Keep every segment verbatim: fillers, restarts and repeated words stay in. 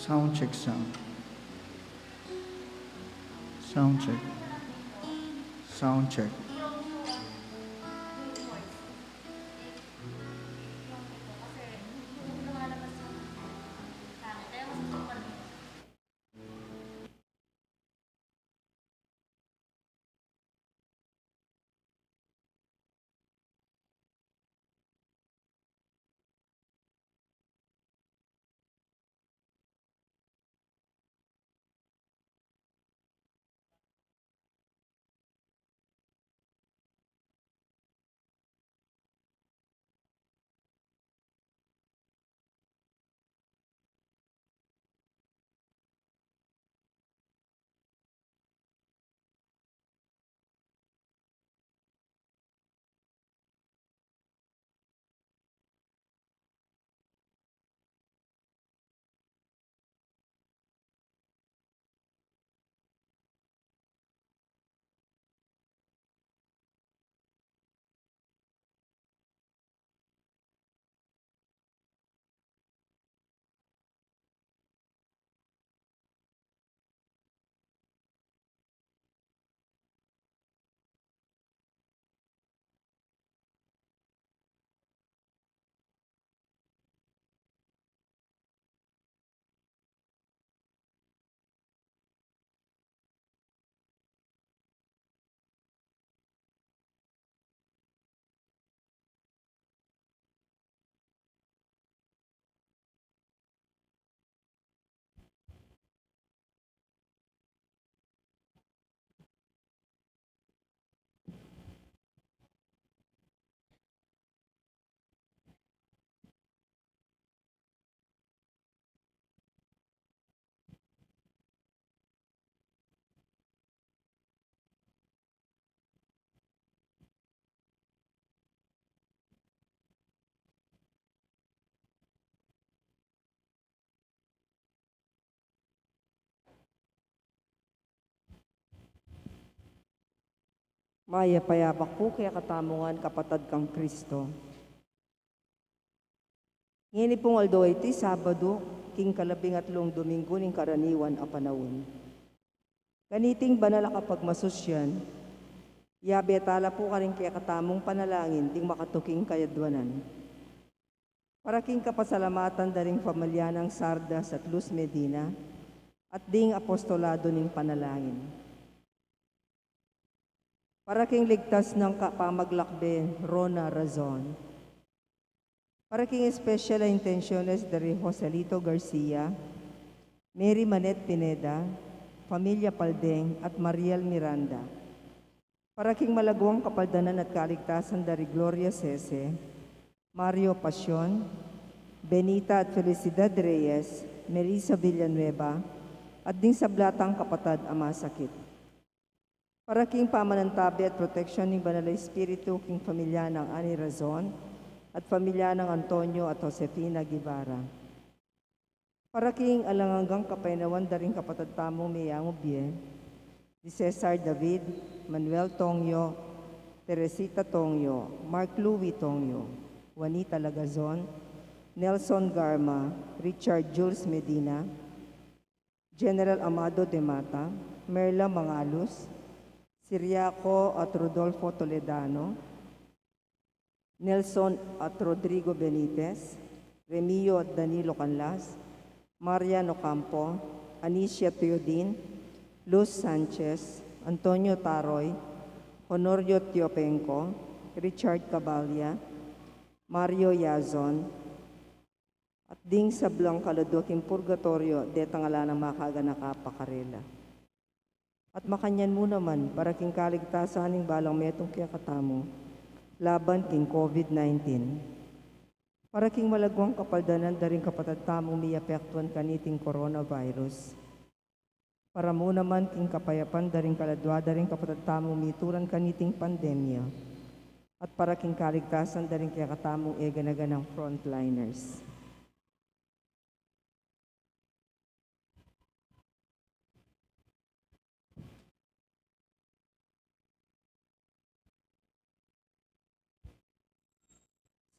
Sound check, sound. Sound check. Sound check. Mayap a yabak pu kekatamu ngan, kapatad kang Kristo. Ngeni pung aldo a iti, Sabadu, king kalabing atlung Domingo ning karaniwan a panaun. Kaniting banal a kapagmasusyan, yabe tala pu karing kekatamung panalangin ding makatuking kayadwanan. Para king kapasalamatan da ring pamilya nang Sardas at Luz Medina, at ding apostolado ning panalangin. Para king ligtas nang kapamaglakbe, Rona Razon. Para king espesyal a intensiones da ri Joselito Garcia, Mary Manette Pineda, Familia Paldeng, at Mariel Miranda. Para king malagwang kapaldanan at kaligtasan da ri Gloria Sese, Mario Pasion, Benita at Felicidad Reyes, Melissa Villanueva, at ding sabla tang kapatad a masakit. Para king pamanantabe at proteksyon ning Banal a Espiritu king pamilya nang Ani Razon at pamilya nang Antonio at Josefina Guevara. Para king alang anggang kapaynawan da ring kapatad tamung meyangu bie, di Cesar David, Manuel Tongyo, Teresita Tongyo, Mark Louis Tongyo, Juanita Lagazon, Nelson Garma, Richard Jules Medina, General Amado de Mata, Merla Mangalus, Siriaco at Rodolfo Toledano, Nelson at Rodrigo Benitez, Remio at Danilo Canlas, Marian Ocampo, Anicia Teodin, Luz Sanchez, Antonio Taroy, Honorio Tiopenco, Richard Cabalia, Mario Yazon, at ding sablang kaladua king purgatoryo, detang ala nang makaganaka pa karela. At makanyan mu naman, para king kaligtasan ning balang metung kekatamu laban king COVID nineteen. Para king malagwang kapaldanan da ring kapatad tamung miapektuan kaniting coronavirus. Para mu naman king kapayapan da ring kaladua da ring kapatad tamung mituran kaniting pandemya. At para king kaligtasan da ring kekatamung e gana-ganang frontliners.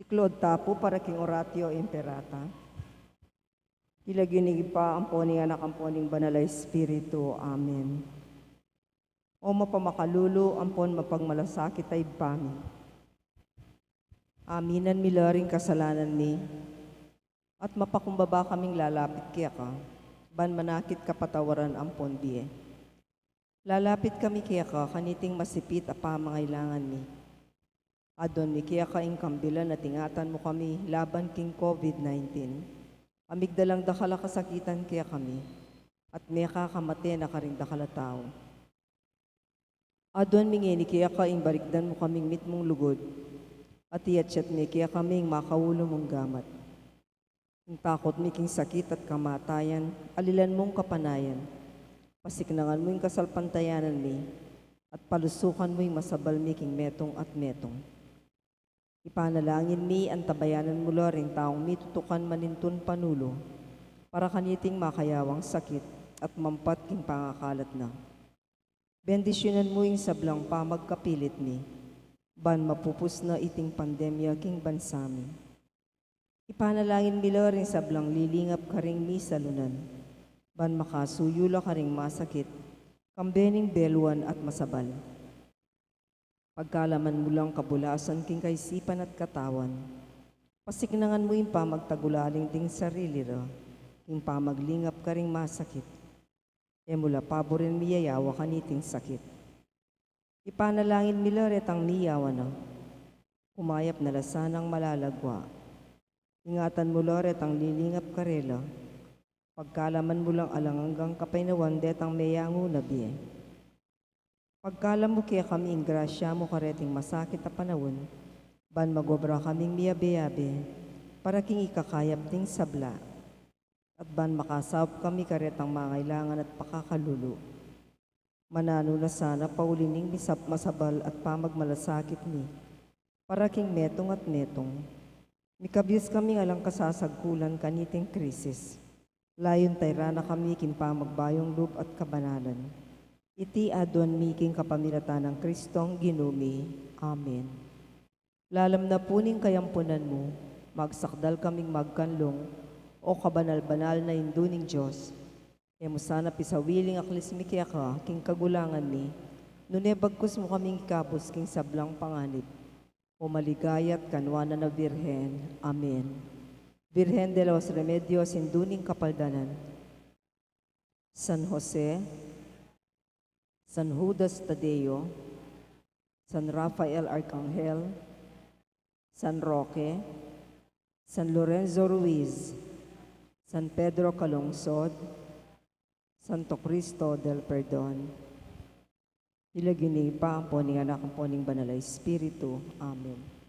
Siklaud ta pu para king Oratio Imperata. King lagyu ning Ibpa, ampon ning Anak, ampon ning Banal a Espiritu. Amen. O mapamakalulu ampon mapagmalasakit a Ibpa mi, aminan mi la ring kasalanan mi, at mapakumbaba kaming lalapit keka, ban manakit kapatawaran ampon bie. Lalapit kami keka kaniting masipit a pamangailangan mi. Aduan mi keka ing kambilan at ingatan mu kami laban king COVID nineteen. A migdalang dakal a kasakitan kekami, at mekakamate na karing dakal a tau. Aduan mi ngeni keka ing barikdan mu kaming mitmung lugud, at iyatyat me kekami ing makaulu mung gamat. Ing takut mi king sakit at kamatayan, alilan mung kapanayan. Pasiknangan mu ing kasalpantayanan mi, at palusukan mu ing masabal mi king metung at metung. Ipanalangin mi, antabayanan mu la ring taung mitutukan manintun panulu, para kaniting makayawang sakit at mampat king pangakalat na. Bendisyunan mu ing sablang pamagkapilit mi, ban mapupus na iting pandemya king bansa mi. Ipanalangin mi la ring sablang lilingap karing misalunan, ban makasuyu la karing masakit, kambe ning beluan at masabal. Pagkalaman mu lang kabulasan king kaisipan at katawan. Pasiknangan mu ing pamagtagulaling ding sarili ra, king pamaglingap karing masakit. E mu la paburen miyayawa kaniting sakit. Ipanalangin mi la retang miyawa na, kumayap na la sanang malalagwa. Ingatan mu la retang lilingap karela, pagkalaman mu lang alang anggang kapaynawan detang meyangu na bie. Pagkalam mu kekami ing grasya mu kareting masakit a panaun, ban magobra kaming miyabe-yabe, para king ikakayap ding sabla, at ban makasaup kami karetang mangailangan at pakakalulu. Mananu na sana pauli ning misap-, masabal at pamagmalasakit mi, para king metung at metung. Mikabyus kaming alang kasasagkulan kaniting krisis. Layun tayran na kami king pamagbayung lub at kabanalan. Iti aduan mi king kapamilatan nang Kristong Ginu mi. Amen. Lalam na pu ning kayampunan mu, magsakdal kaming magkanlung, o kabanal-banal na Indu ning Dios. E mu sana pisawili ing aklis mi keka king kagulangan mi, nune bagkus mu kaming ikabus king sablang panganib. O maligaya at kanwanan a Birhen. Amen. Virgen de los Remedios, Indu ning Kapaldanan. San Jose, San Judas Tadeo, San Rafael Arcangel, San Roque, San Lorenzo Ruiz, San Pedro Calungsod, Santo Cristo del Perdon. King lagyu ning Ibpa, ampo ning Anak, ampo ning Banal a Espiritu. Amen.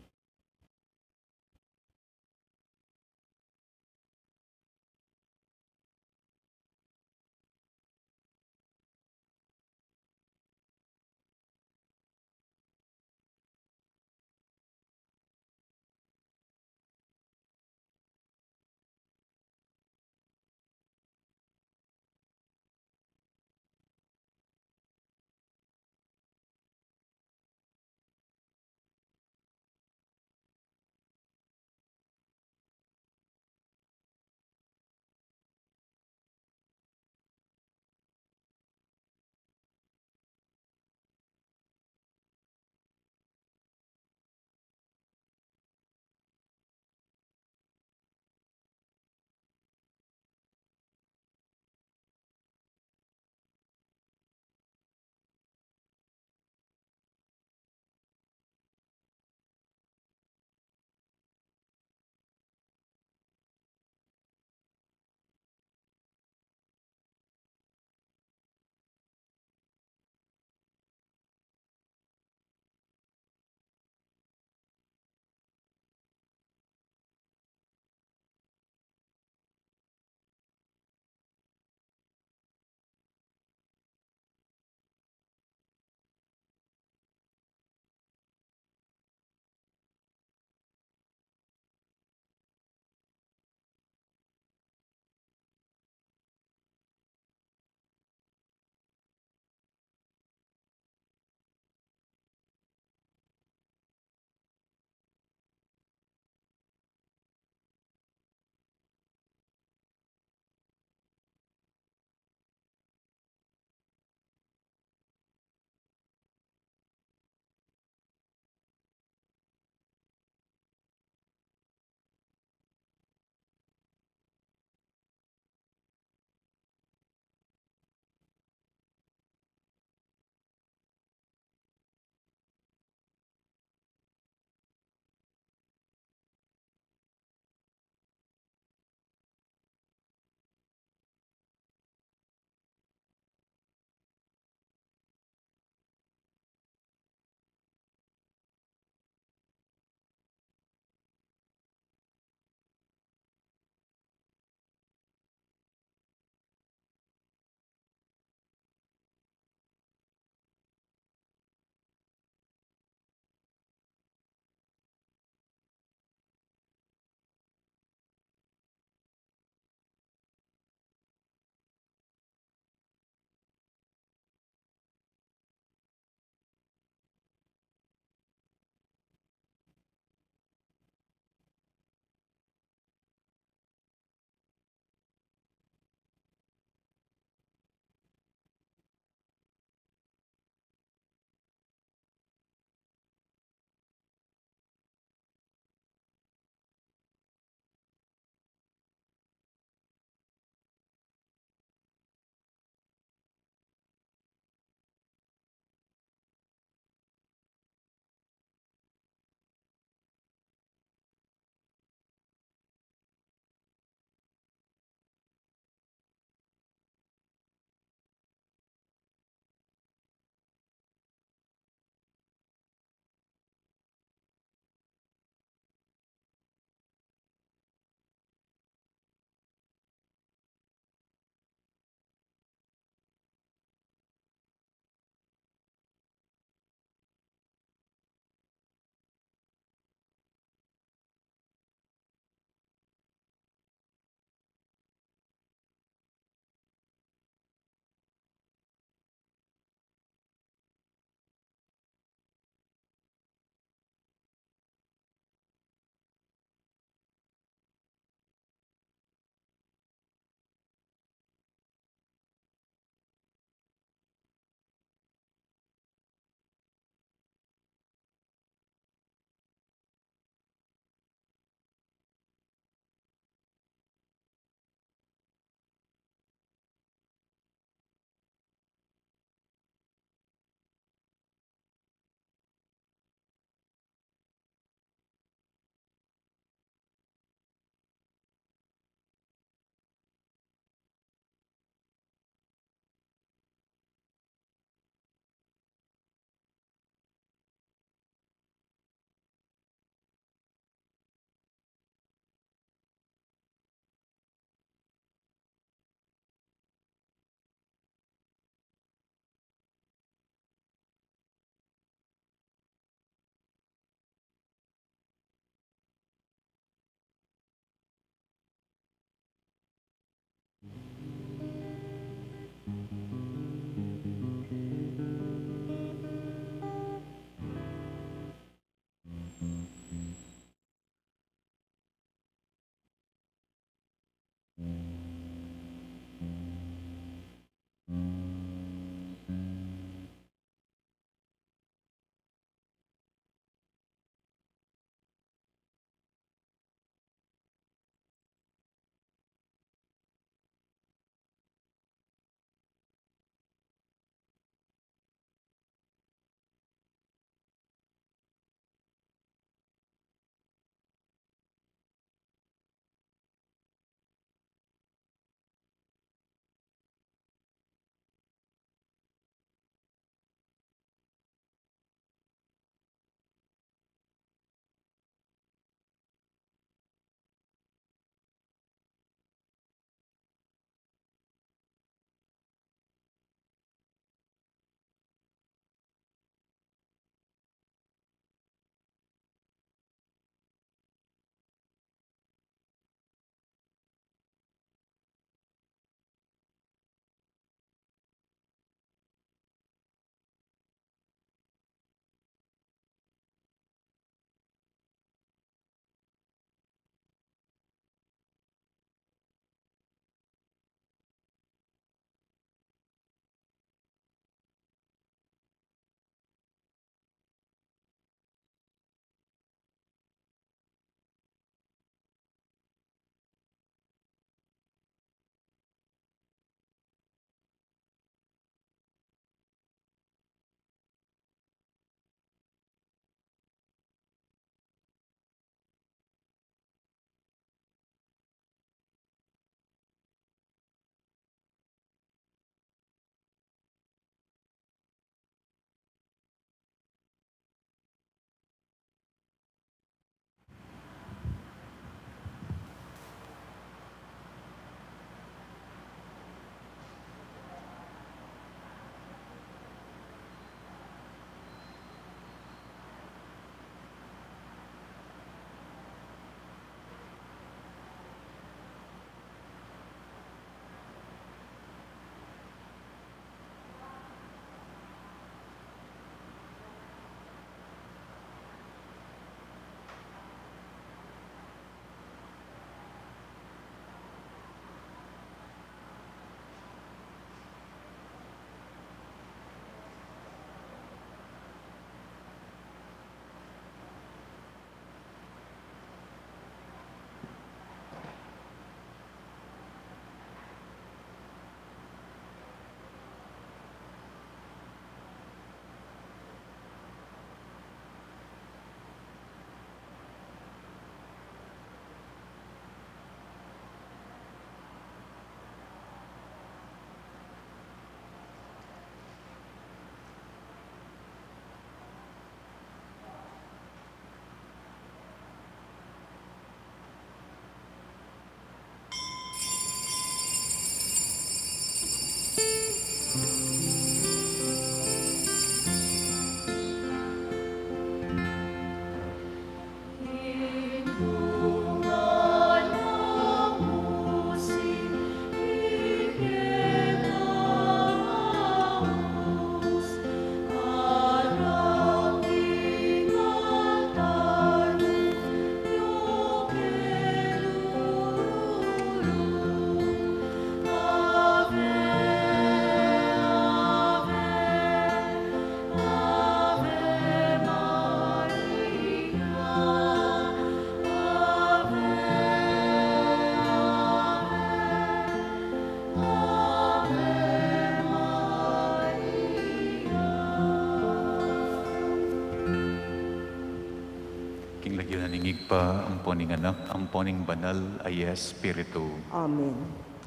King lagyu na ning Ibpa, ampo ning Anak, ampo ning Banal a Espiritu. Amen.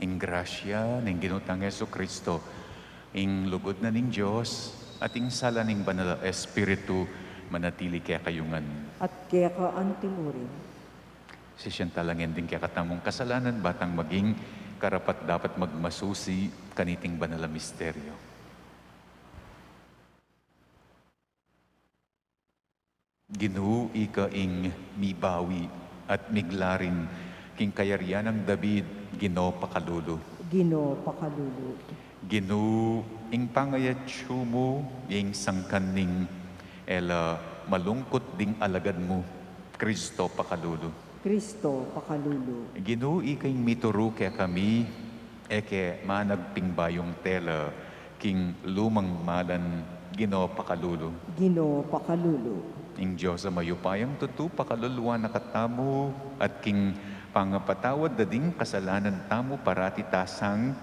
Ing grasya ning Ginu tang Jesucristo, ing lugud na ning Dios, at ing sala ning Banal a Espiritu, manatili kekayu ngan. At keka antimurin. Sisian talangen ding kekatamung kasalanan, ba tang maging karapat-dapat magmasusi kaniting banal a misteryo. Ginu, ika ing mibawi at miglarin king kayarian nang David, Ginu pakalulu. Ginu pakalulu. Ginu, ing pangayatsu mu, ing sangkan ning e la malungkut ding alagad mu, Kristo pakalulu. Kristo pakalulu. Ginu, ika ing mituru kekami, e ke managping bayung tela king lumang malan, Ginu pakalulu. Ginu pakalulu. Ing Dios a mayupayang tutu pakaluluan na katamu, at king pangapatawad da ding kasalanan tamu parati ta sang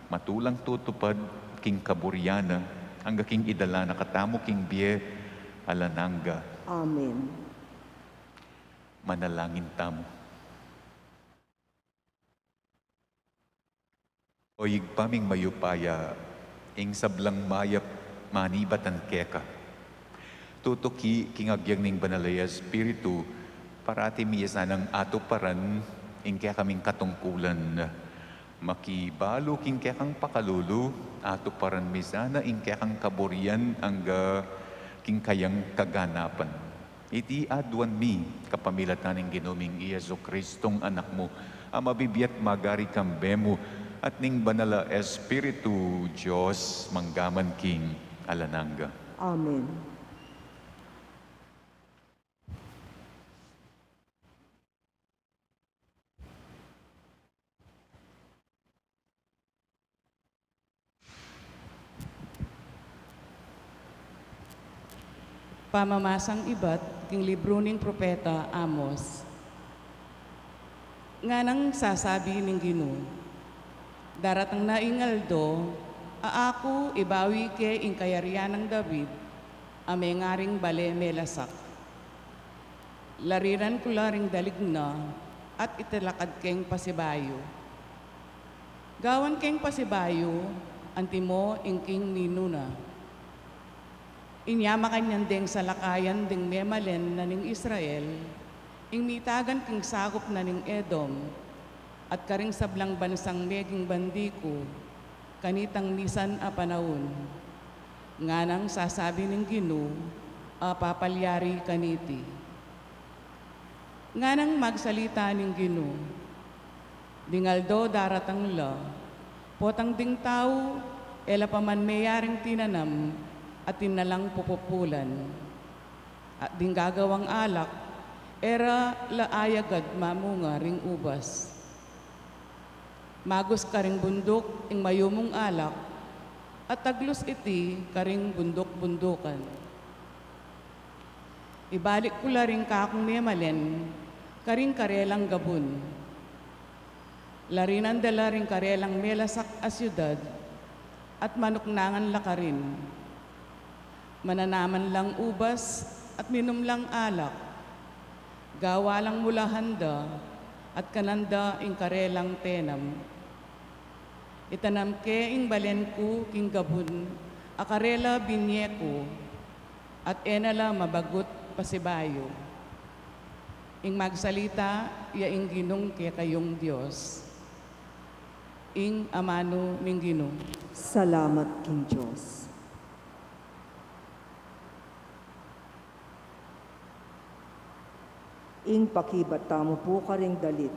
matulang tutupad king kaburian na, angga king idala na katamu king bie alang angga. Amen. Manalangin tamu. O Ibpa ming mayupaya, ing sablang mayap manibatan keka. Tutuki king agyang ning Banal a Espiritu, parati mi sanang atuparan ing kekaming katungkulan. Makibalu king kekang pakalulu, atuparan mi sana ing kekang kaburian angga king kayang kaganapan. Iti aduan mi kapamilatan ning Ginu ming i Jesucristong Anak mu, a mabibie at magari kambe mu, at ning Banal a Espiritu, Dios, mangga man king alang angga. Amen. Pamamasang ibat king libru ning propeta Amos. Nganang sasabi ning Ginu, daratang na ing aldo a aku ibawi ke ing kayarian nang David, a mengaring bale melasak. Lariran ku la ring dalig na at italakad keng pasibayu. Gawan keng pasibayu, antimo ing king ninuna. Inya makanyan deng salakayan ding memalen na ning Israel, ing mitagan king sakup na ning Edom, at karing sablang bansang meging bandi ku, kanitang misan a panaun. Nganang sasabi ning Ginu, a papalyari kaniti. Nganang magsalita ning Ginu, ding aldo daratang la, potang ding tau, e la pa man meyaring tinanam, atin na lang pupupulan. At ding gagawang alak, e ra la ayagad mamunga ring ubas. Magus karing bunduk ing mayumung alak, at taglus iti karing bunduk-bundukan. Ibalik ku la ring kakung memalen karing karelang gabun. Larinan da la ring karelang melasak a siudad, at manuknangan la karin. Mananaman lang ubas, at minum lang alak. Gawa lang mulahan da, at kanan da ing karelang tenam. Itanam ke ing balen ku king gabun a karela binye ku, at e na la mabagut pasibayu. Ing magsalita ya ing Ginung kekayung Dios. Ing amanu ning Ginu. Salamat king Dios. Ing pakibat tamu pu karing dalit.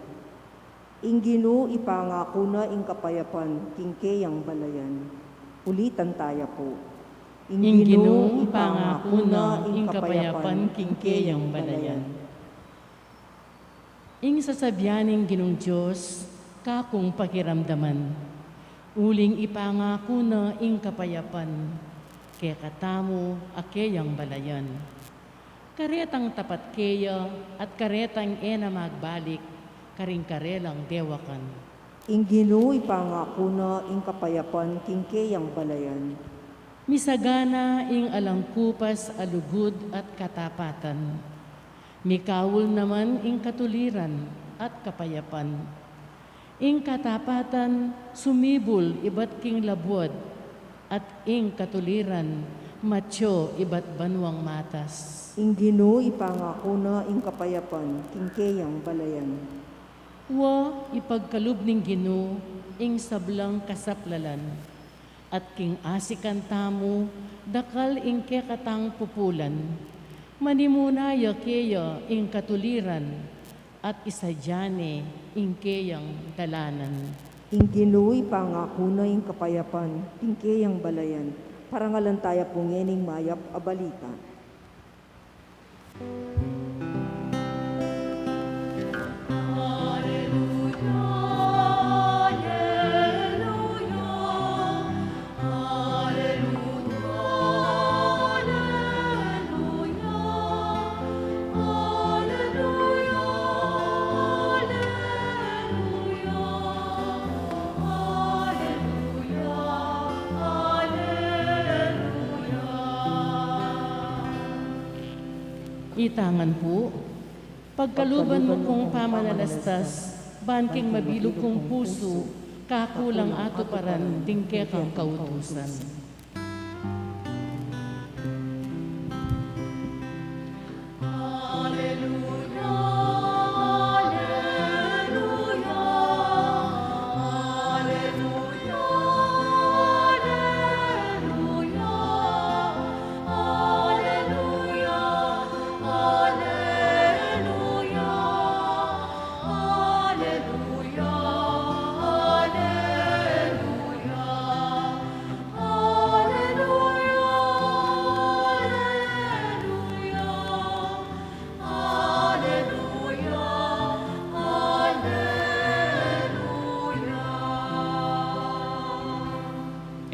Ing Ginu ipangaku na ing kapayapan king keyang balayan. Ulitan taya pu. Ing Ginu ipangaku na ing kapayapan king keyang balayan. Ing sasabian ning Ginung Dios, kakung pakiramdaman. Uling ipangaku na ing kapayapan kekatamu a keyang balayan. Karetang tapat keya at karetang e na magbalik karing karelang dewakan. Ing Ginu ipangaku na ing kapayapan king keyang balayan. Misagana ing alang kupas a lugud at katapatan. Mikaul naman ing katuliran at kapayapan. Ing katapatan sumibul ibat king labuad, at ing katuliran matyu ibat banuang matas. Ing Ginu ipangaku na ing kapayapan king keyang balayan. Wa, ipagkalub ning Ginu ing sablang kasaplalan, at king asikan tamu dakal ing kekatang pupulan. Manimuna ya keya ing katuliran, at isadia ne ing keyang dalanan. Ing Ginu ipangaku na ing kapayapan king keyang balayan. Parangalan taya pu ngening mayap a balita. Itangan pu, pagkaluban mu kung pamanalastas, ban king mabilug kung pusu, kaku lang atuparan ding kekang kautusan.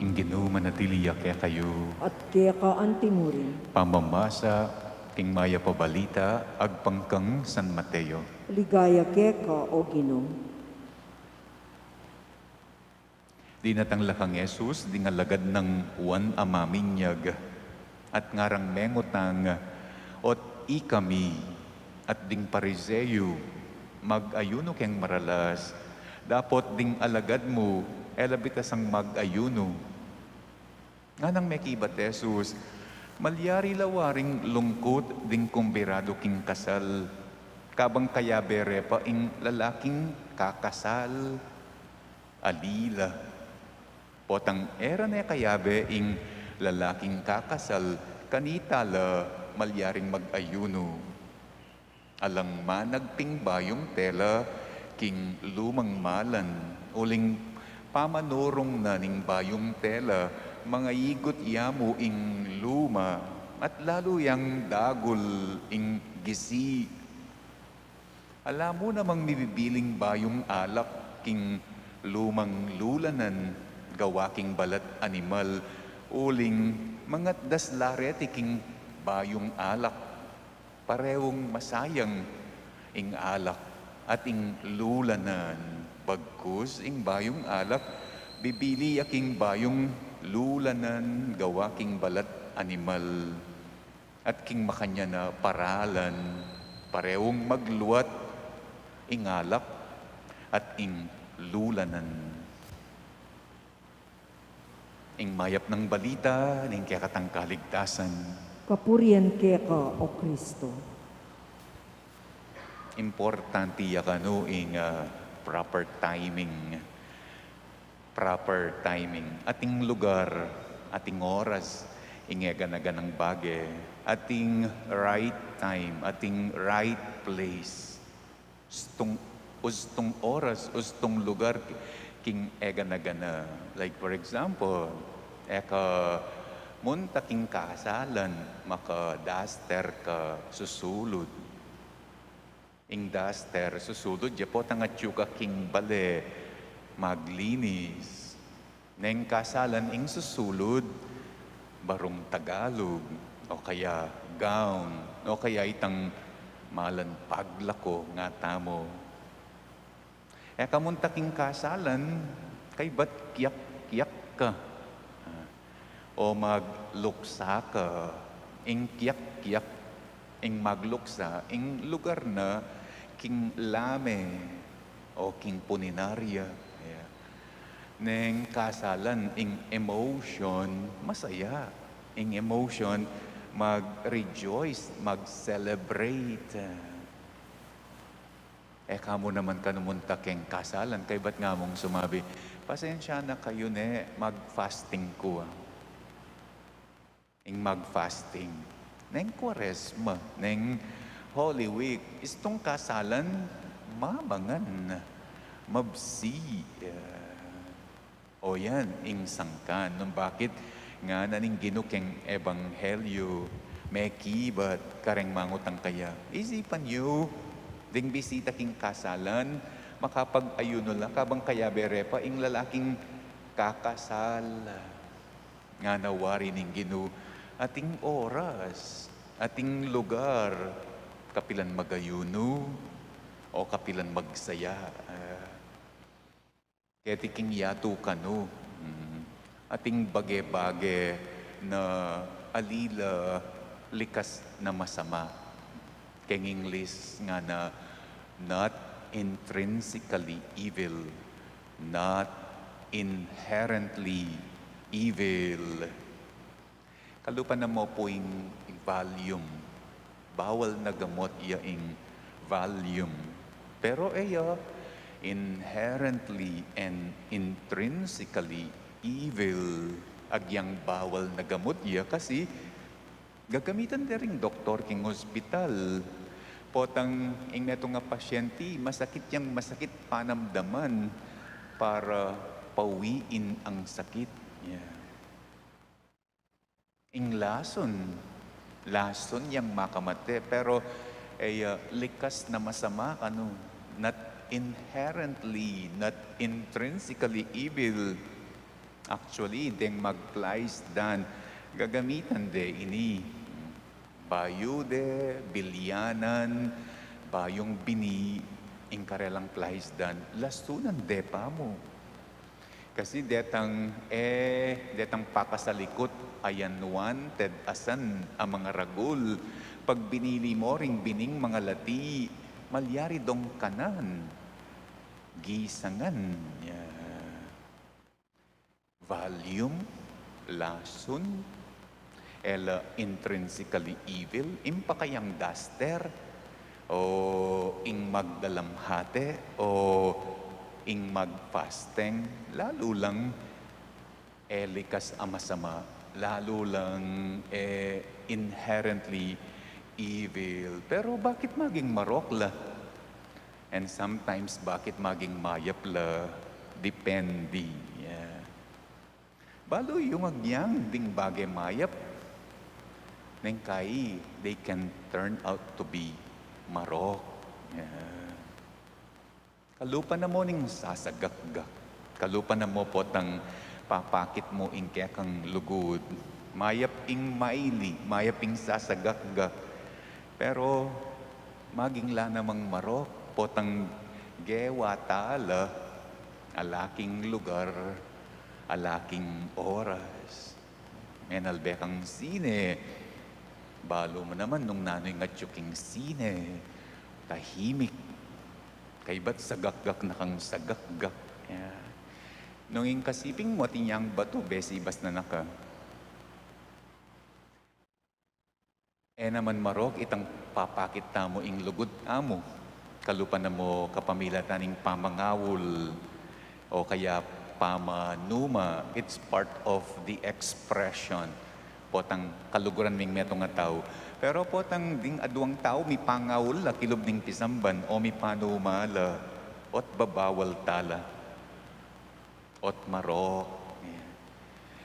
Ing Ginu manatili ya kekayu. At keka antimurin. Pamamasa king mayap a balita agpang kang San Mateo. Ligaya keka, O Ginu. Dinatang la kang Jesus ding alagad nang Juan a maminyag, at ngarang mengutang, ot ikami, at ding Pariseo, mag-ayuno keng maralas, dapot ding alagad mu, e la bitasang mag-ayuno. Nganang mekibat Jesus, malyari la waring lungkut ding kumbiradu king kasal, kabang kayabe re pa ing lalaking kakasal. Ali la. Potang e ra ne kayabe ing lalaking kakasal, kanita la malyaring mag-ayuno. Alang managping bayung tela king lumang malan, uling pamanurung na ning bayung tela, mangaigut ya mu ing luma, at lalu yang dagul ing gisi. Ala mu namang mibibiling bayung alak king lumang lulanan gawa king balat animal, uling mangatdas la reti king bayung alak. Parehung masayang ing alak at ing lulanan, bagkus ing bayung alak bibili ya king bayung lulanan gawa king balat animal. At king makanyan a paralan, parehung magluat ing alak at ing lulanan. Ing mayap nang balita ning kekatang kaligtasan. Kapurian keka, O Kristo. Importante ya kanu ing, ah, proper timing. Proper timing. Ating lugar, ating oras, ing e gana-ganang bage. Ating right time, ating right place. Ustung, ustung oras, ustung lugar, king e gana-gana. Like, for example, e ka munta king kasalan, maka-duster ka susulud. Ing duster susulud, ya potang atyu ka king bale, maglinis. Neng kasalan ing susulud, barung Tagalog, o kaya gown, o kaya itang malan paglako nga tamu. E ka munta king kasalan, kaybat kiyak-kiyak ka. Ah, o magluksa ka, ing kiyak-kiyak Ing magluksa, ing lugar na king lame o king punerarya. Yeah. Neng kasalan, ing emotion, masaya. Ing emotion, mag-rejoice, mag-celebrate. E ka mu naman kanu munta keng kasalan, kaybat nga mung sumabi, "Pasensya na kayu ne, mag-fasting ku, ah." Ing mag-fasting. Neng Kuaresma, neng Holy Week, istung kasalan, mamangan, mabsi. O yan, ing sangkan. Nung bakit ngana ning Ginu keng Ebanghelyo, mekibat kareng mangutang kaya, "Isipan yu, ding bisita king kasalan, makapag-ayunu la, kabang kayabe re pa ing lalaking kakasal." Ngana wari ning Ginu, ating oras, ating lugar, kapilan mag-ayunu, o kapilan magsaya. Ah. Keti king yatu kanu, mm, ating bage-bage na ali la likas na masama. Keng English ngana, not intrinsically evil, not inherently evil. Kalupa na mu pu ing Valium. Bawal na gamot ya ing Valium. Pero e ya inherently and intrinsically evil. Agyang bawal na gamot ya kasi gagamitan de ring doktor king ospital. Potang ing metung a pasyente, masakit yang masakit panamdaman para pauwiin ang sakit. Yeah. Ing lason, lason yang makamate, pero e ya likas na masama kanu, not inherently, not intrinsically evil. Actually, deng mag-flies dan, gagamitan de ini. Bayu de bilyanan, bayung bini, ing karelang flies dan, lasunan de pa mu. Kasi detang, e, detang pakasalikut, ayan wanted, asan a mangaragul. Pag binili mo ring bining mangalati, malyari dong kanan, gisangan. Yeah. Valium, lason, e la intrinsically evil, ing pakayang duster, o ing magdalamhati, o ing mag-fasting, lalu lang e likas a masama, lalu lang e inherently evil. Pero bakit maging marok la? And sometimes, bakit maging mayap la? Depende. Yeah. Balu yung agyang ding bage mayap, neng kai, they can turn out to be marok. Yeah. Kalupa na mu ning sasagakgak. Kalupa na mu potang papakit mu ing kekang lugud. Mayap ing maili, mayap ing sasagakgak. Pero maging la namang marok, potang gewa ta la, ala king lugar, ala king oras. Menalbe kang sine, balu mu naman nung nanu ing atyu king sine, tahimik. Kaybat sagakgak na kang sagakgak. Yeah. Nung ing kasiping mu atin yang batu, besibas na naka. E naman marok itang papakit tamu ing lugud tamu. Kalupa na mu kapamilatan ning pamangawul o kaya pamanuma, it's part of the expression. Potang kaluguran ming metung a tau. Pero potang ding aduang tau, mipangawul la kilub ning pisamban o mipanuma la, ot babawal ta la. Ot marok.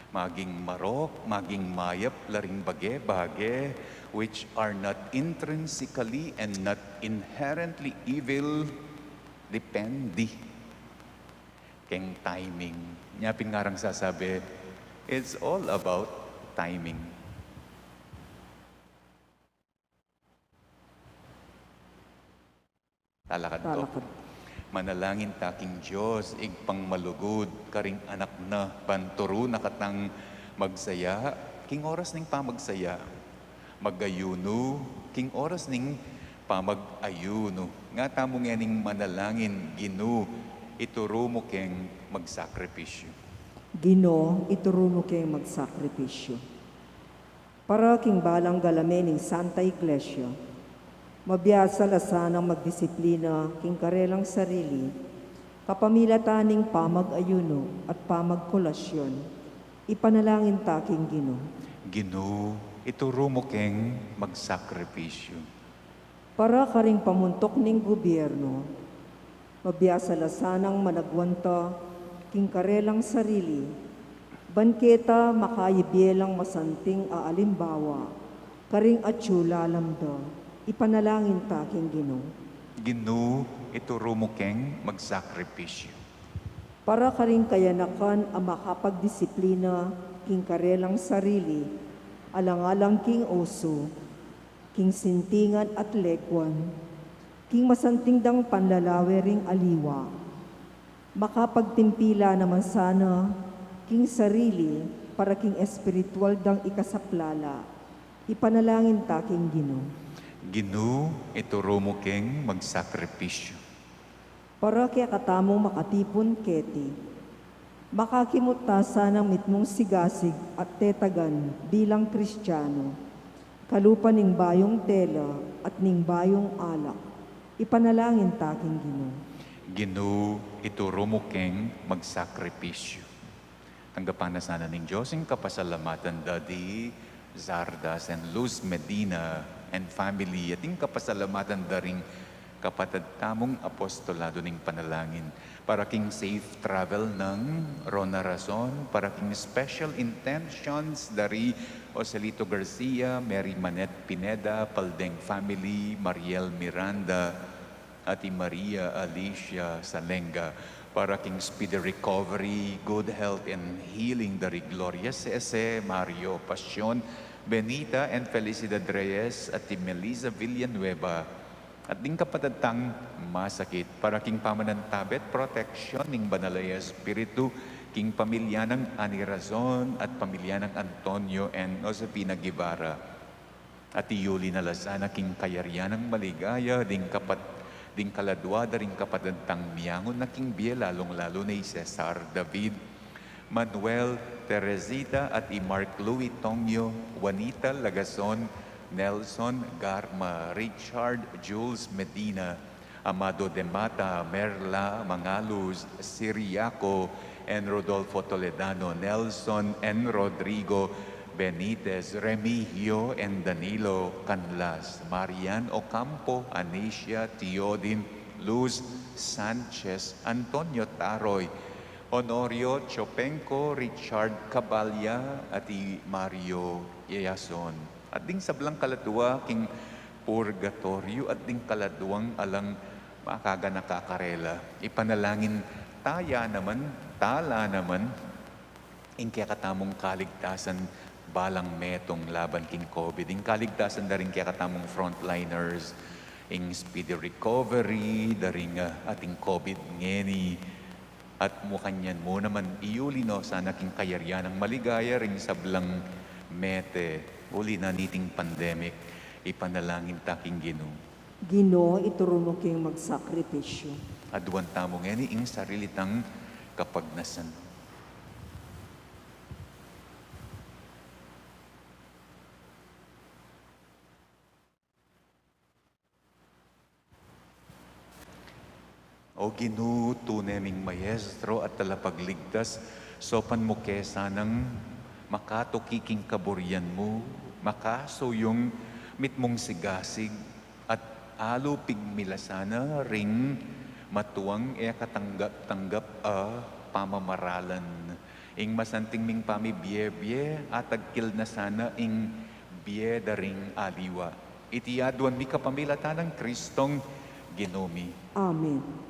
Maging marok, maging mayap la ring bage-bage, which are not intrinsically and not inherently evil, depende keng timing. Nya pin ngarang sasabi, it's all about timing. Talakad ko. Talakad. Manalangin ta king Dios, Ibpang malugud, karing anak na, ban turu na katang magsaya, king oras ning pamagsaya. Mag-ayunu. King oras ning pamag-ayunu, nga tamu ngening manalangin: Ginu, ituru mu keng magsakripisyu. Ginu, ituru mu keng magsakripisyu. Para king balang galame ning Santa Iglesia, mabiasa la sanang magdisiplina king karelang sarili, kapamilatan ning pamag-ayunu at pamagkolasyon. Ipanalangin ta king Ginu. Ginu, ituru mu keng magsakripisyu. Para karing pamuntuk ning gubyernu, mabiasa la sanang managwanta king karelang sarili, ban keta makayibie lang masanting a alimbawa karing atyu lalam da. Ipanalangin ta king Ginu. Ginu, ituru mu keng magsakripisyu. Para karing kayanakan a makapagdisiplina king karelang sarili, alang-alang king usu, king sintingan at leguan, king masanting dang panlalawe ring aliwa, makapagtimpila naman sana king sarili para king espiritual dang ikasaplala. Ipanalangin ta king Ginu. Ginu, ituru mu keng magsakripisyu. Para kekatamung makatipun keti, makakimut ta sanang mitmung sigasig at tetagan bilang Kristianu, kalupa ning bayung tela at ning bayung alak. Ipanalangin ta king Ginu. Ginu, ituru mu keng magsakripisyu. Tanggapan na sana ning Dios ing kapasalamatan da di Zardas and Luz Medina and family, at ing kapasalamatan da ring kapatad tamung apostolado ning panalangin. Para king safe travel nang Rona Razon, para king special intentions da ri Joselito Garcia, Mary Manette Pineda, Paldeng family, Mariel Miranda, at i Maria Alicia Salenga, para king speedy recovery, good health and healing da ri Gloria Sese, Mario Pasion, Benita and Felicidad Reyes, at i Melissa Villanueva, at ding kapatad tang masakit, para king pamanantabe at proteksyon ning Banal a Espiritu king pamilya nang Ani Razon at pamilya nang Antonio and Josefina Guevara. At iyuli na la sana king kayarian nang maligaya ding kapat-, ding kaladua da ring kapatad tang miyangun na king bie, lalung-lalu na i Cesar David, Manuel, Teresita at i Mark Louis Tongyo, Juanita Lagason, Nelson Garma, Richard Jules Medina, Amado de Mata, Merla Mangaluz, Siriaco and Rodolfo Toledano, Nelson and Rodrigo Benitez, Remigio and Danilo Canlas, Marian Ocampo, Anicia Teodin, Luz Sanchez, Antonio Taroy, Honorio Chopenco, Richard Caballa, at i Mario Yayason. At ding sablang kaladua king purgatoryo at ding kaladuang alang makaganaka karela. Ipanalangin ta ya naman, ta la naman, ing kekatamung kaligtasan balang metung laban king COVID, ing kaligtasan da ring kekatamung frontliners, ing speedy recovery da ring, ah, ating COVID ngeni, at mu kanyan mu naman iyuli no sana king kayarian nang maligaya ring sablang mete uli na niting pandemic. Ipanalangin ta king Ginu. Ginu, ituru mu keng magsakripisyu. Aduan tamu ngeni ing sarili tang kapagnasan. O Ginu, tune ming Maestro at Talapagligtas, saupan mu ke sanang makatuki king kaburian mu, makasuyung mitmung sigasig, at alu pigmilasan na ring matuang e katanggap-tanggap a pamamaralan. Ing masanting ming pamibie-bie, atagkil na sana ing bie da ring aliwa. Iti aduan mi kapamilatan nang Kristong Ginu mi. Amen.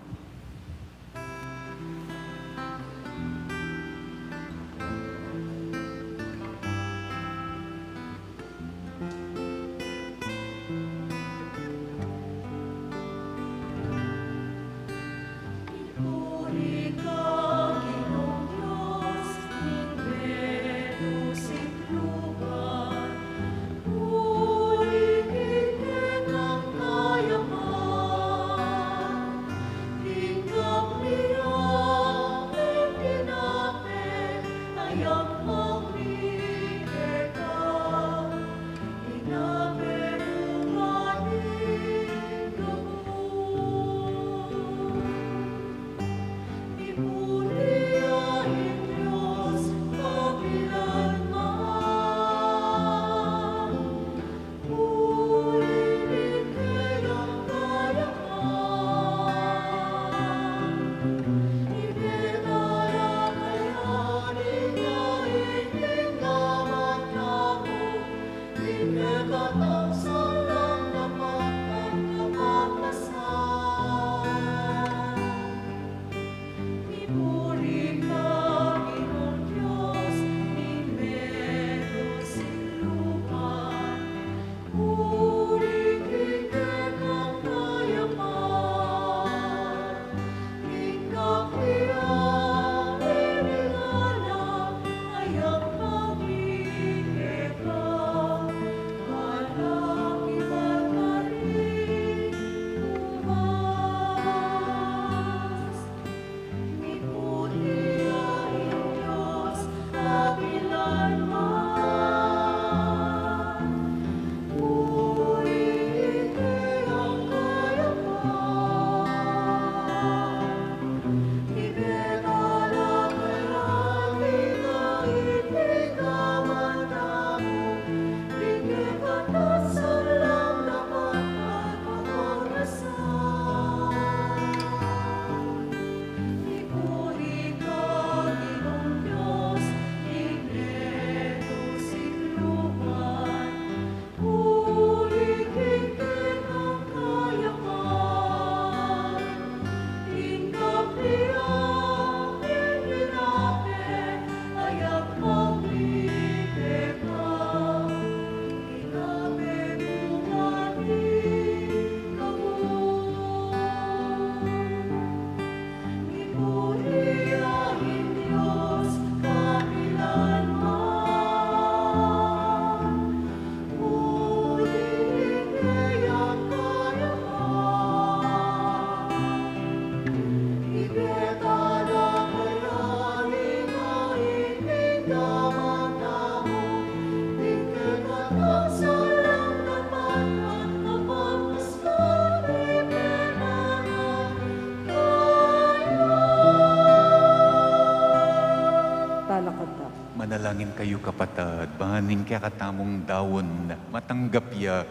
Langin kayu, kapatad, ban ing kekatamung daun matanggap ya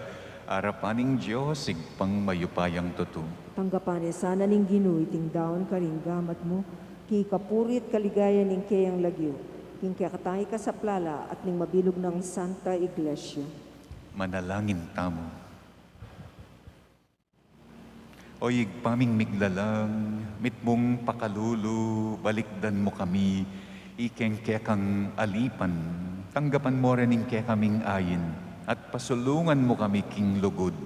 arapan ning Dios Ibpang mayupayang tutu. Tanggapan na sana ning Ginu iting daun karing gamat mu, king kapurian at kaligayan ning keyang lagyu, king kekatang kasaplalan at ning mabilug nang Santa Iglesia. Manalangin tamu. O Ibpa ming miglalang, mitmung pakalulu, balikdan mu kami, ikeng kekang alipan, tanggapan mu rin ing kekaming ain, at pasulungan mu kami king lugud.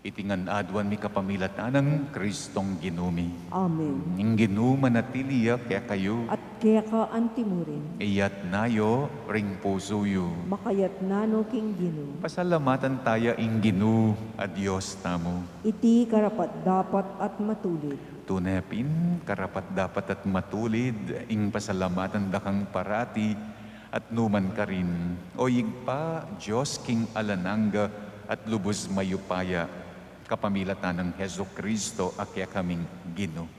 Iti ngan aduan mi kapamilatan nang Kristong Ginu mi. Amen. Ing Ginu manatili ya kekayu. At keka antimurin. Iyatna yu ring pusu yu. Makayatna no king Ginu. Pasalamatan taya ing Ginu a Dios tamu. Iti karapat-dapat at matulid. Tune pin, karapat-dapat at matulid ing pasalamatan da kang parati at nukarin man, O Ibpa, Dios king alang angga at lubus mayupaya, kapamilatan nang Jesucristo a kekaming Ginu.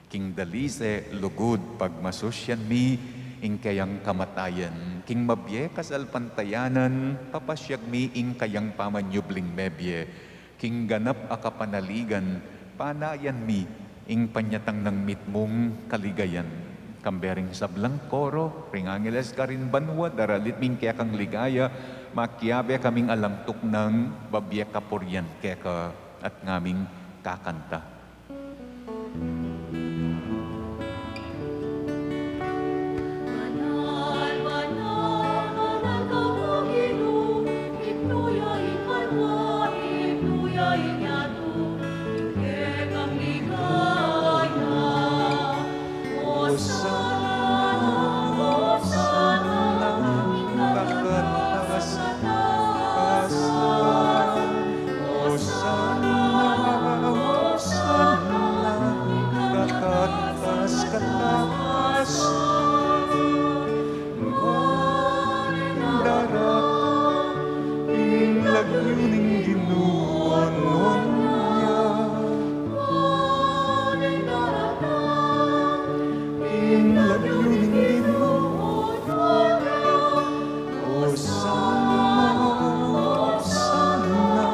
King dalise lugud pagmasusyan mi ing keyang kamatayan, king mabie kasalpantayanan papasyag mi ing kayang pamanyubling mebie, king ganap a kapanaligan panayan mi ing panyatang nang mitmung kaligayan. Kambe ring sablang koro ring angeles karin banua, daralit mi ing kekang ligaya, makiabe kaming alang tuknang, babie kapurian keka at ngaming kakanta. Hosanna, Hosanna, kataas-kataas. Ban daraptan ing lagyu ning Ginu, nuan ya. Ing lagyu ning Ginu, nuan ya. Hosanna, Hosanna,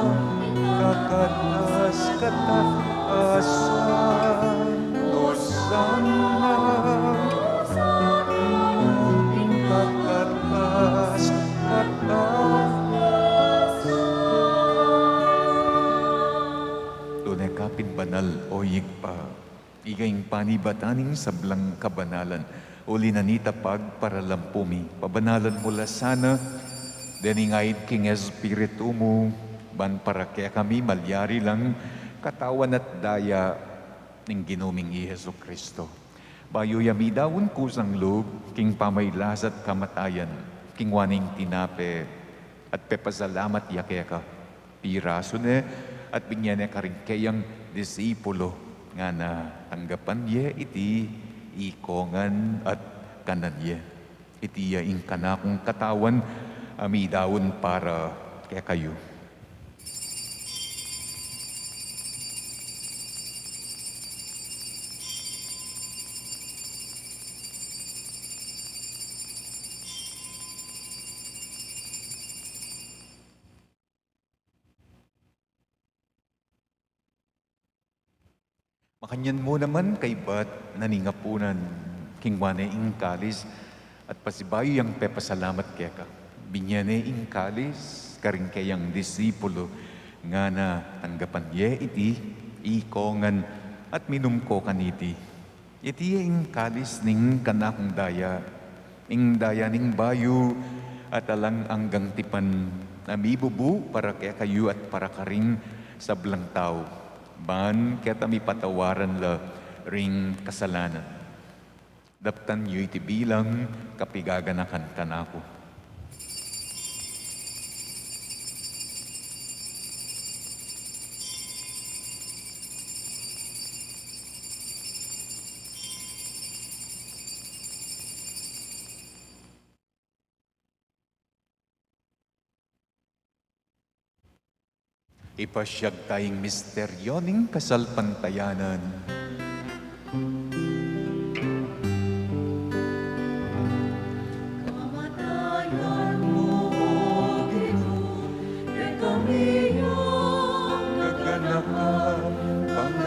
kataas-kataasan. Hosanna, Hosanna, kataas-kataasan. Tune ka pin banal, O Ibpa. Ika ing panibatan ning sablang kabanalan. Uli na nita, pagparalan pu mi, pabanalan mu la sana dening ain king Espiritu mu, ban para kekami malyari lang katawan at daya ning Ginu ming i Jesucristo. Bayu ya midaun kusang lub king pamagkasakit at kamatayan, kinua ne ing tinape at pepasalamat ya keka, pirasu ne at binie ne karing keyang disipulu, ngana, tanggapan ye iti ikongan at kanan ye. Iti ya ing kanakung katawan a midaun para kekayu. Makanyan mu naman kaybat na ning apunan, kinua ne ing kalis at pasibayu yang pepasalamat keka, binie ne ing kalis karing keyang disipulu, ngana, tanggapan ye iti ikongan at minum ko kaniti. Iti ya ing kalis ning kanakung daya, ing daya ning bayu at alang anggang tipan, a mibubu para kekayu at para karing sablang tau, ban keta mipatawaran la ring kasalanan. Daptan yu iti bilang kapiganakan kanaku. Ipasyag taya ing misteryu ning kasalpantayanan.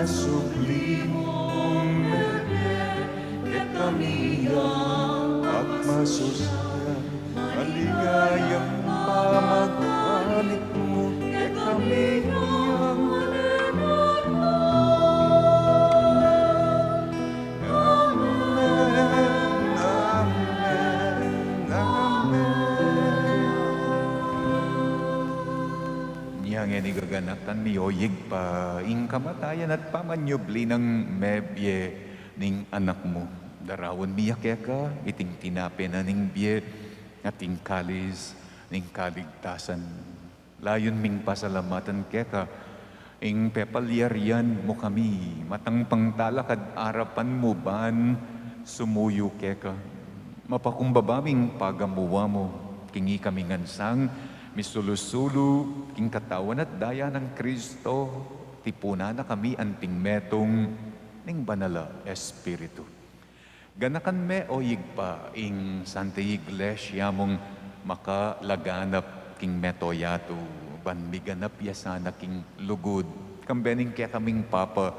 Subling mebie kekami ya, at masusian maligayang pamagbalik mu kekami ya. Amen, amen, amen. Nya ngeni gaganakan mi, o Ibpa, ing kamatayan at pamanyubli nang mebie ning Anak mu. Daraun mi ya keka iting tinape na ning bie at ing kalis ning kaligtasan. Layun ming pasalamatan keka ing pepalyarian mu kami matang pangtalakad arapan mu ban sumuyu keka. Mapakumbaba ming pagamuan mu king ikami ngan sang misulu-sulu king katawan at daya nang Kristo, tipunan na kami anting metung ning Banal a Espiritu. Ganakan me, o Ibpa, ing Santa Iglesia mung makalaganap king mabilug a yatu, ban miganap ya sana king lugud, kambe ning kekaming Papa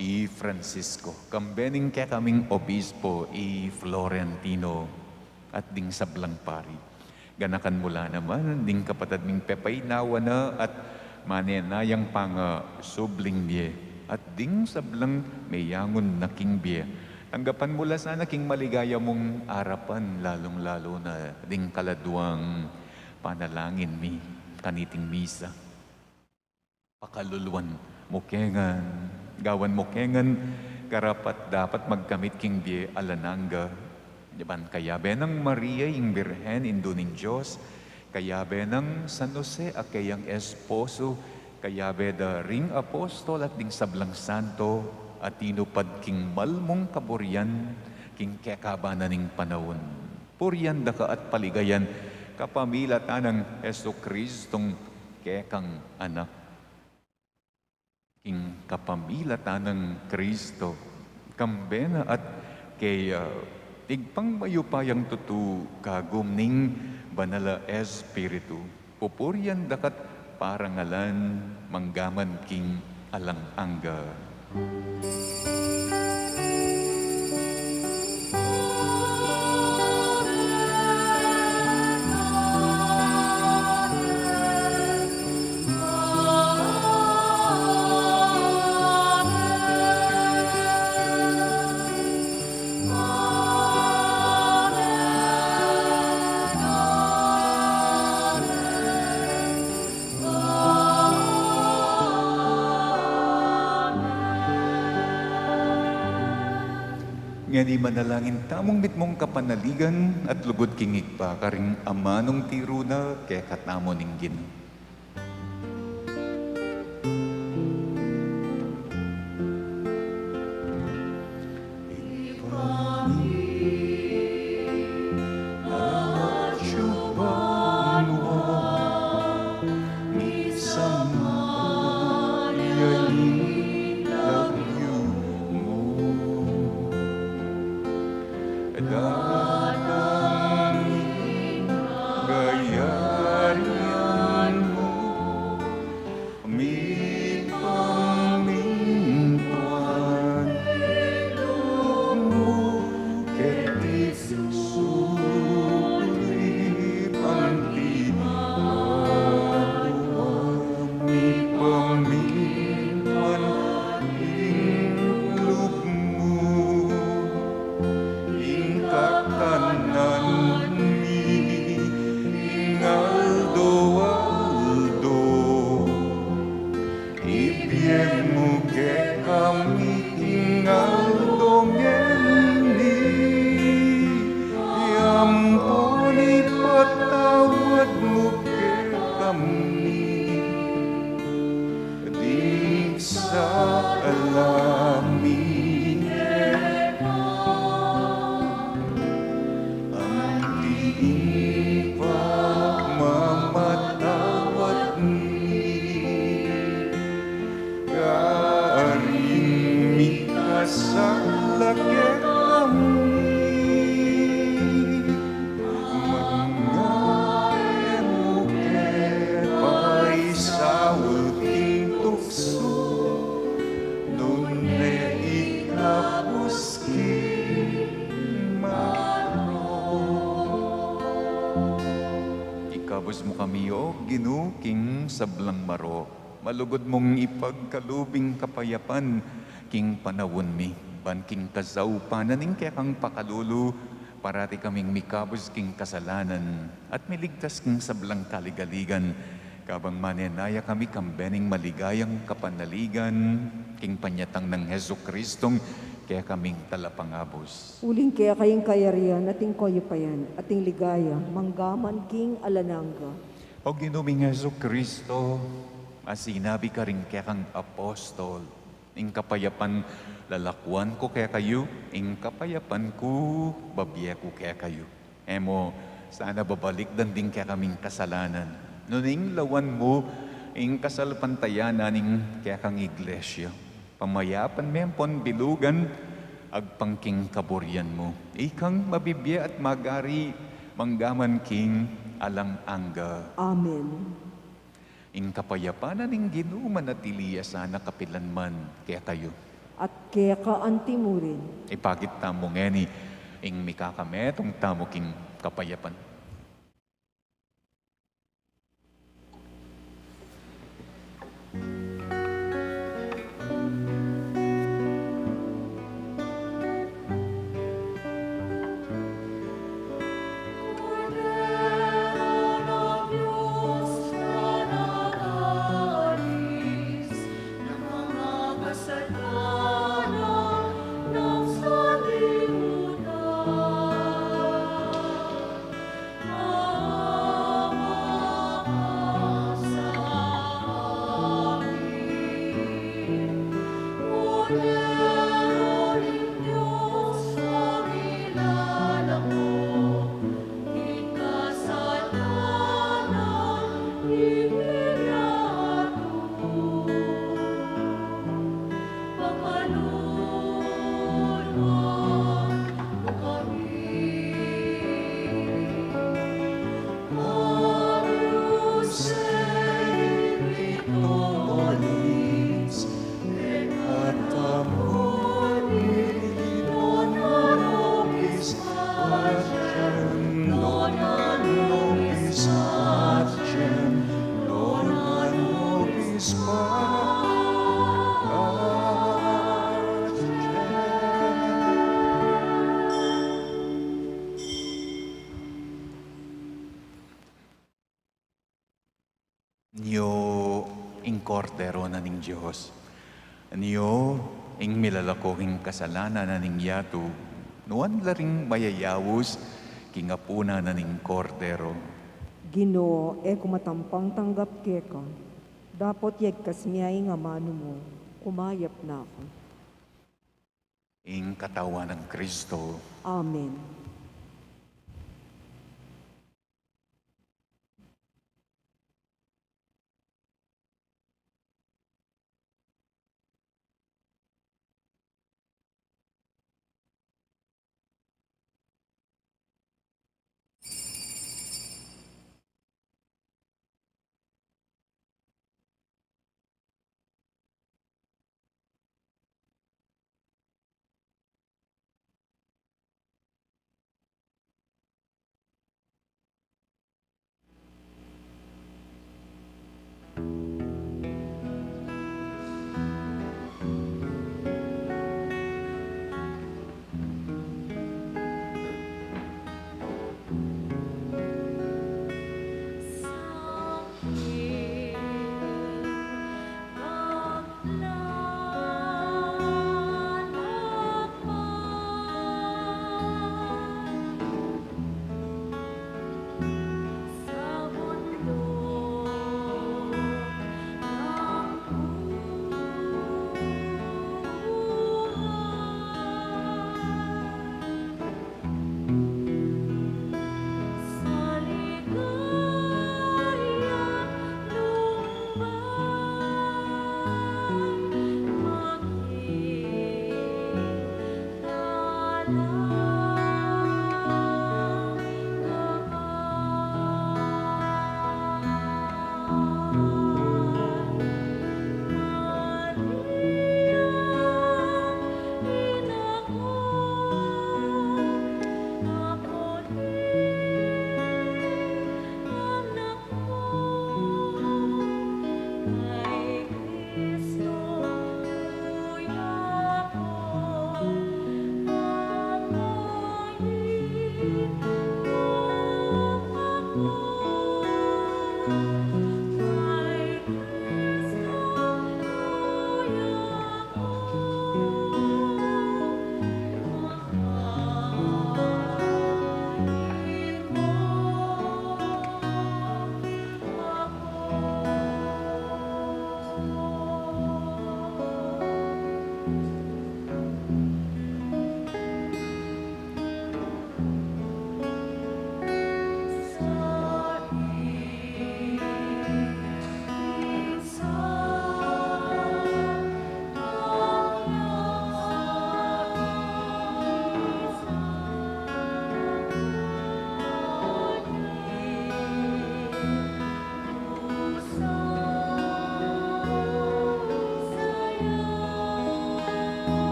i Francisco, kambe ning kekaming Obispo i Florentino, at ding sablang pari. Ganakan mu la naman ding kapatad ming pepaynawa na at manenayang pangasubling bie, at ding sablang meyangun na king bie. Tanggapan mu la sana king maligaya mung arapan, lalung-lalu na ding kaladwang panalangin mi kaniting misa. Pakaluluan mu ke ngan, gawan mu ke ngan karapat-dapat magkamit king bie alang angga. Ban kayabe nang Maria ing Birhen, Indu ning Dios, kayabe nang San Jose a keyang esposo, kayabe da ring apostol at ding sablang santo a tinupad king mal mung kaburian king kekaban na ning panaun, purian da ka at paligayan kapamilatan nang Jesucristong kekang Anak. King kapamilatan nang Kristo, kambe na at keya, Ibpang mayupayang tutu, kagum ning Banal a Espiritu, pupurian da ka't parangalan manggaman king alang angga. Ngeni manalangin tamung mitmung kapanaligan at lugud king Ibpa, karing amanung tiru na kekatamu ning Ginu. Datang ing kayarian sablang marok, malugud mung ipagkalub ing kapayapan king panaun mi, ban king kasaupan na ning kekang pakalulu, parati kaming mikabus king kasalanan at miligtas king sablang kaligaligan, kabang manenaya kami kambe ning maligayang kapanaligan king panyatang nang Jesucristong kekaming Talapangabus. Uling keka ing kayarian at ing kayupayan at ing ligaya manggaman king alang angga. O Ginu ming Jesucristo, a sinabi karing kekang apostol, ing kapayapan lalakuan ku kekayu, ing kapayapan ku babie ku kekayu. E mu sana babalikdan ding kekaming kasalanan, nune ing lawan mu ing kasalpantayanan ning kekang Iglesia. Pamayapan me ampon bilugan agpang king kaburian mu. Ikang mabibie at magari manggaman king alang angga. Amen. Ing kapayapan na ning Ginu manatili ya sana kapilan man kekayu. At keka anti mu rin. Ipakit tamu ngeni ing mikakametung tamu king kapayapan. Nyo ing Kordero na ning Dios. Nyo ing milalako king kasalanan na ning yatu. Nuan la ring mayayaus king apunan na ning Kordero. Ginu, e ku matampang tanggap keka. Dapot yagkas me ing amanu mu, kumayap na ku. Ing katawan nang Kristo. Amen.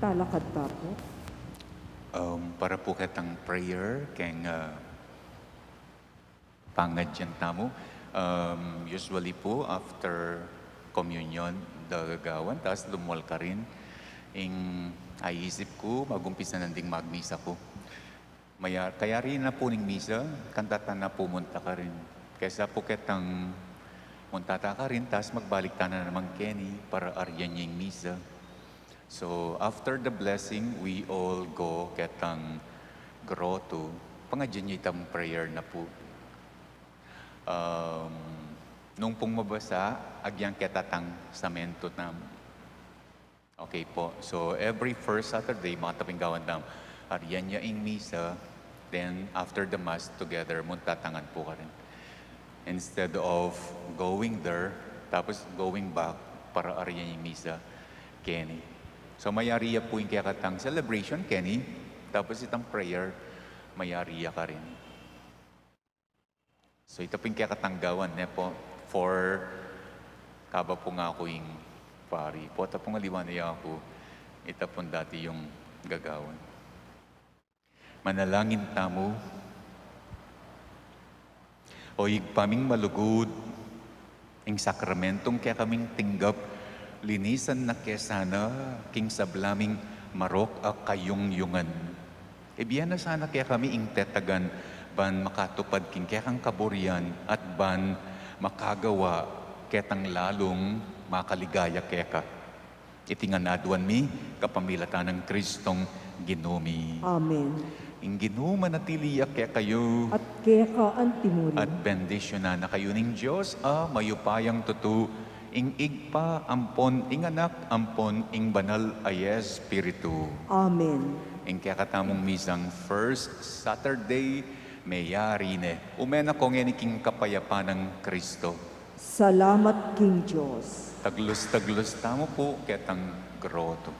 Talakad ta pu. Um, para pu ketang prayer keng, uh, pangadyan tamu. Um, usually pu, after communion, da gagawan, tas lumwal karin. Ing aisip ku, magumpisa na ding magmisa ku. Maya-, kayari na pu ning misa, kanta ta na pu munta karin. Kesa pu ketang munta ta karin, tas magbalik ta na naman keni para aryan ya ing misa. So, after the blessing, we all go ketang grotto. Pangadyan ya itang prayer na pu. Um, nung pung mabasa, agyan keta tang samento na. Okay po. So, every first Saturday, makataping gawan dam. Aryan ya ing misa, then after the mass, together, munta ta ngan pu karin. Instead of going there, tapos going back, para aryan ing misa keni. So, mayari ya pu ing kekatang celebration keni, tapos itang prayer, mayari ya karin. So, ita pu ing kekatang gawan, ne po, for kaba pu ngaku ing pari. Po, ita pu ing aliwa ne ya pu, ita pu ing dati yung gagawan. Manalangin tamu. O Ibpa ming malugud, ing sakramentong kekaming tinggap, linisan na ke sana king sabla ming marok a kayungyungan. Ibie na sana kekami ing tetagan ban makatupad king kekang kaburian at ban makagawa ketang lalung makaligaya keka. Iti ngan aduan mi kapamilatan nang Kristong Ginu mi. Amen. Ing Ginu manatili ya kekayu. At keka antimurin. At bendisyunan na kayu ning Dios a mayupayang tutu, ing Ibpa ampon ing Anak ampon ing Banal a Espiritu. Amen. Ing kekatamung misang first Saturday meyari ne. Ume na ko ngeni king kapayapan nang Kristo. Salamat king Dios. Taglus-taglus tamu pu ketang grotto.